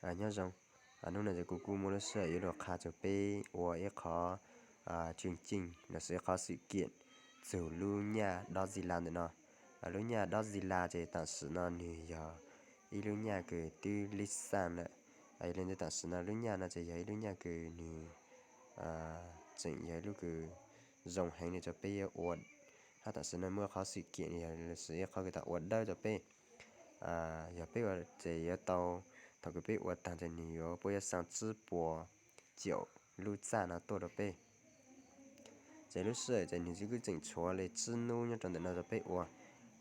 Nyob zoo, hnub no ces kuv kuj muaj lub sij hawm yuav los qha rau peb ua ib qhov tswm ceej los sis ib qhov xwm kiam txug lub nyaj dob zis las ntawm no. Lub nyaj dob zis las ces tam sim no nws yog ib lub nyaj kws twb lib xaj lawm. Yog li ntawd tam sim no lub nyaj no ces yog ib lub nyaj kws nws tseem yog ib lub kws zoo heev li rau peb yuav ua, hab tam sim no muaj qhov xwm kiam los sis ib qhov kws tam ua dawb rau peb. Yog peb ua ces yuav tau, thaum kws peb ua taag ces nws yuav puab yuav xaa tsib puas caum lub txaj no tuaj rau peb. Ces lub sij hawm ces nws kuj tseem tshuav li tsib nub nyob rau ntawm no rau peb ua.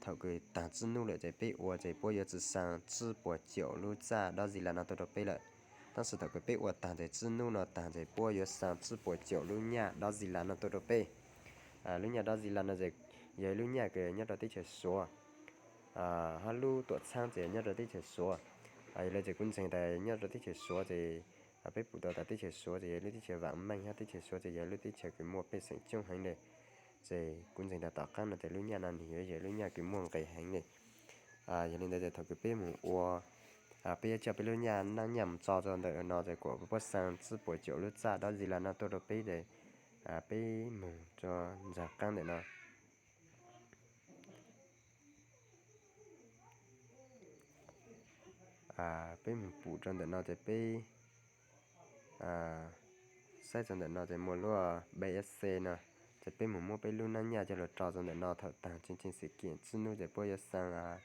Thaum kws taag tsib nub lawm ces peb ua ces puab yuav tsi xaa tsib puas caum lub txaj dob zis las no tuaj rau peb lawm. Tab sis thaum kws peb ua taag ces tsib nub no taag ces puab yuav xaa tsib puas caum lub nyaj dob zis las no tuaj rau peb. Lub nyaj dob zis las no ces yog ib lub nyaj kws nyob rau teb chaws Suav, hab lub tuam txhaab ces nyob rau teb chaws Suav. Yog li ces kuv ntseeg tas nyob rau teb chaws Suav ces peb pum tau tas teb chaws Suav ces yog lub teb chaws vaam meej hab teb chaws Suav ces yog lub teb chaws kws muaj pej xeem coob heev li. Ces kuv ntseeg tas tom qaab no ces lub nyaj no nws yuav yog lub nyaj kws muaj nqis heev li. Yog li ntawd ces thaum kws peb mus ua, peb yuav coj peb lub nyaj, naj nyaj mus tso rau ntawm no ces kuas puab xaa tsib puas caum lub txaj dob zis las no tuaj rau peb ces peb mus rau ntawm qaab ntawm no. Peb mus pum rau ntawm no ces peb saib rau ntawm no ces muaj lub B S C no, ces peb mus muab peb lub naj nyaj coj los tso rau ntawm no. Thaum taag tswm ceej xwm kiam tsib nub ces puab yuav xaa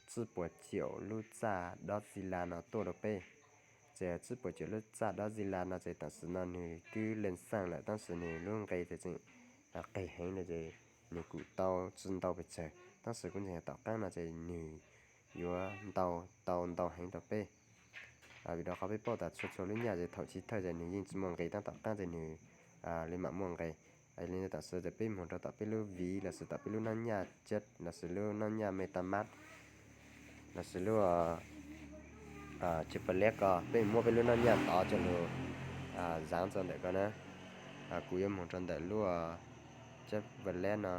tsib puas caum lub txaj dob zis las no tuaj rau peb. Ces tsib puas caum lub txaj dob zis las no ces tam sim no nws twb leej xaj lawm tab sis nws lub nqe ces tseem qis heev li ces nws kuj tau tsi ntau pes tsawg tab sis kuv ntseeg tom qaab no ces nws yuav ntau, tau ntau heev rau peb. Vim rau qhov peb paub tas txhua txhua lub nyaj ces thaum chiv thawj ces nws yeej tsi muaj nqis tab tom qaab ces nws li mam muaj nqis. Yog li tam sim no ces peb mus rau tom peb lub viv los sis tom peb lub naj nyaj cab los sis lub naj nyaj MetaMask los sis lub Chevrolet ko, peb mus muab peb lub naj nyaj tov coj lug zaav rau ntawm ko na. Kuv yuav mus rau ntawm lub Chevrolet no.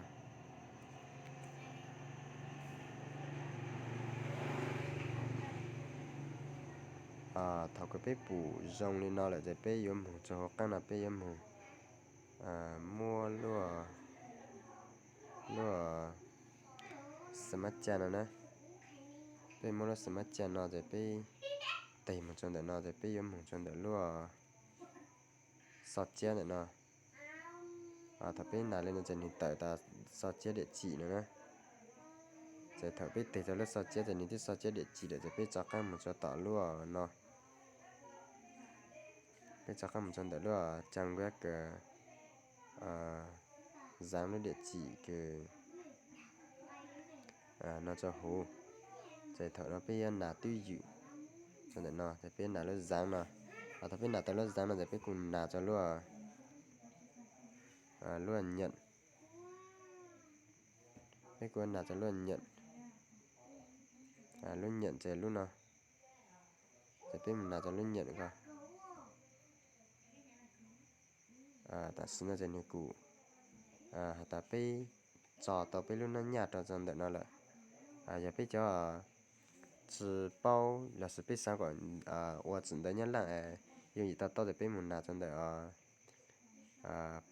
Thaum kws peb pum zoo li no lawm ces peb yuav mus rau hauv qaab no, peb yuav mus muab lub, lub xas mab caj no na. Peb muab lub xas mab caj no ces peb tig mus rau ntawm no ces peb yuav mus rau ntawm lub xo ciab ntawm no. Thaum peb nas li no ces nws tawm tas xo ciab diam tsim no na. Ces thaum peb tig rau lub xo ciab ces nws twb xo ciab diam tsim lawm ces peb rov qaab mus rau tom lub no. Peb rov qaab mus rau ntawm lub trang web kws zaav lub diam tsim kws no rau huv. Ces thaum no peb yuav nas twj ywm rau ntawm no ces peb nas lub zaav no. Thaum peb nas tau lub zaav no ces peb kuj nas rau lub, lub nyam. Peb kuj nas rau lub nyam. Lub nyam ces lub no. Ces peb mus nas rau lub nyam ko. Tam sim no ces nws kuj has tas peb tso tau peb lub naj nyaj rau rau ntawm no lawm. Yog peb cov tsi paub los sis peb xaav kom ua tsim ntawv Nyab Laaj yooj yim tau taub ces peb mus nas rau ntawm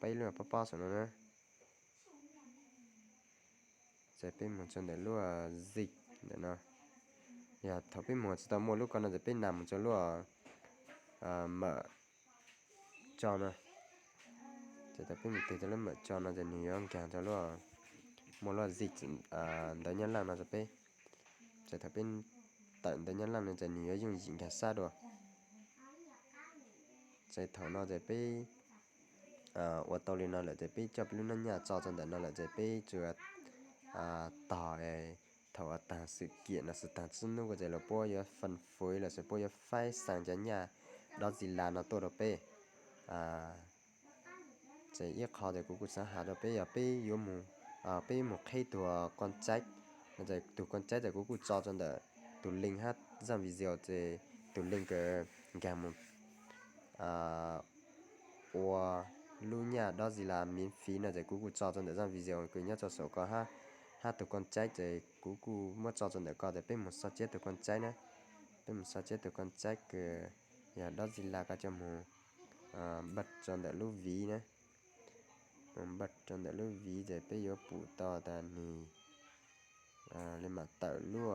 peb lub pob pob saum no na. Ces peb mus rau ntawm lub zig ntawm no. Yog thaum peb mus tsis tau muaj lub ko no ces peb nas mus rau lub mam tso no. Ces thaum peb mus tig rau lub mam tso no ces nws yuav nkaag rau lub, muaj lub zig ntawv Nyab Laaj no rau peb. Ces thaum peb tawm ntawv Nyab Laaj no ces nws yuav yooj yim nkaag sab dua. Ces thaum no ces peb ua tau li no lawm ces peb coj peb lub naj nyaj tso rau ntawm no lawm ces peb tsuas tog thaum uas taag xwm kiam los sis taag tsib nub ko ces lawv puab yuav faj fuv los sis puab yuav faib xaa cov nyaj dob zis las no tuaj rau peb. Ces ib qho ces kuv kuj xaav has rau peb yog peb yuav mus, peb yuav mus qheb tug koj caib no ces tug koj caib ces kuv kuj tso rau ntawm tug link hab zaaj video ces tug link kws nkaag mus ua lub nyaj dob zis las miv fiv no ces kuv kuj tso rau ntawm zaaj video kws nyob rau saum ko hab, hab tug koj caib ces kuv kuj muab tso rau ntawm ko ces peb mus xo ciab tug koj caib na. Peb mus xo tsiab tus koj tsaib kws yog dab tsi las ko coj mus npaj rau ntawm lub viv na. Mus npaj rau ntawm lub viv ces peb yuav pum tau tas nwg li mam tawm lub,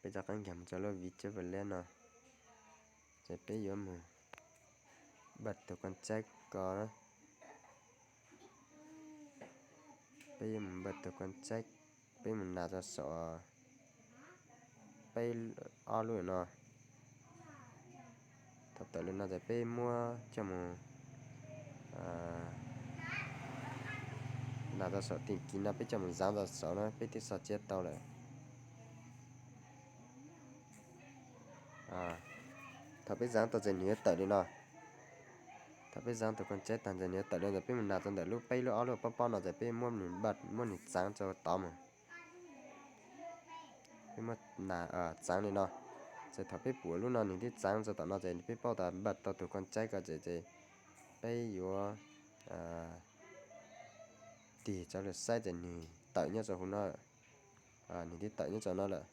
peb rov qab nkag mus rau lub viv cab ve leb no, ces peb yuav mus npaj tus koj tsaib ko na. Peb yuav mus npaj tus koj tsaib, peb mus nas rau saum peb ob lub no. Thaum tawm li no ces peb muab coj mus nas rau saum tim kiv no, peb coj mus zaav rau saum no, peb twb xo tsiab tau lawm. Thaum peb zaav tau ces nwg yuav tawm li no. Thaum peb zaav tus koj tsaib tag ces nwg yuav tawm li no, peb mus nas rau ntawm lub peb lub ob lub pob pob no ces peb muab nwg npaj, muab nwg txaav rau tod mus. Peb muab txaav li no, ces thaum peb pum lub no nwg twb txaav rau tom no ces peb paub tas npaj tau tus koj tsaib ko ces, ces peb yuav tig rov lug saib ces nwg tawm nyob rau huv no, nwg twb tawm nyob rau no lawm.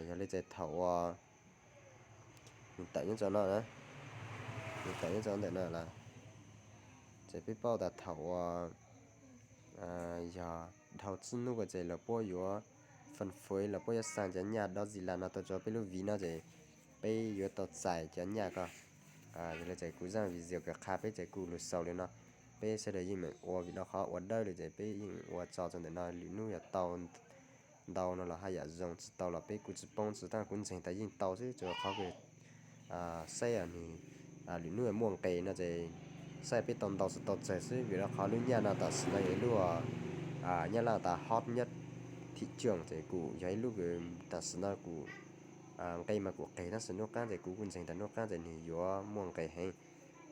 Yog li ces thaum uas nwg tawm nyob rau no, nwg tawm nyob rau ntawm no lawm, ces peb paub tas thaum uas yog dhau tsib nub ko ces lawv puab yuav faj fuv, lawv puab yuav xaa cov nyaj dab tsi las no tau rau peb lub viv no ces peb yuav tau txais cov nyaj ko. Yog li ces kuv zaaj video kws qha peb ces kuj lug xaus li no. Peb sawv daws yeej meem ua vim rau qhov ua dawb li ces peb yeej ua tso rau ntawm no, lwm nub yog tau ntau no los haj yam zoo, tsi tau los peb kuj tsi poob, tsi taab kuv ntseeg tas yeej tau xwb, rua qhov kws saib nwg lwm nub muaj nqis no ces saib peb tau ntau tsi tau tsawg xwb, vim rau qhov lub nyaj no tam sim no yog ib lub nyab laj tas hot nyob thim tsoom ces kuj yog ib lub kws tam sim no kuj nqis mas kuj qis tab sis nub qaab ces kuv kuj ntseeg tas nub qaab ces nwg yuav muaj nqis heev.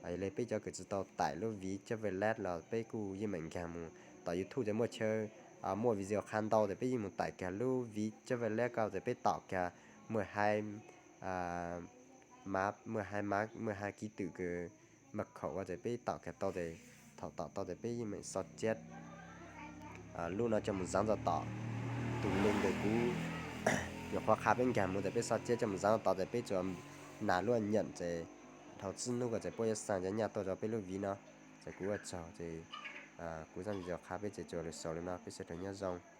Yog li peb cov kws tsi tau taim lub viv cab ve leb los peb kuj yeej meem nkaag mus tom YouTube ces muaj chaw, muaj video qha ntau ces peb yeej mus taim kag lub viv cab ve leb ko ces peb tom kag maj hais, maj hais, maj hais kib twm kws maj khaum ua ces peb tom kag tau ces thaum tom tau ces peb yeej meem xo tsiab lub no coj mus zaav rau tom tus link kws kuv nyuam qhuav qha peb nkaag mus ces peb xo tsiab coj mus zaav rau tod ces peb tsuas nas lub nyam ces dhau tsib nub ko ces puab yuav xaa cov nyaj tuaj rau peb lub viv no. Ces kuv ua tsaug ces kuv zaaj video qha peb ces tsuas lug xaus li no, peb sawv daws nyob zoo.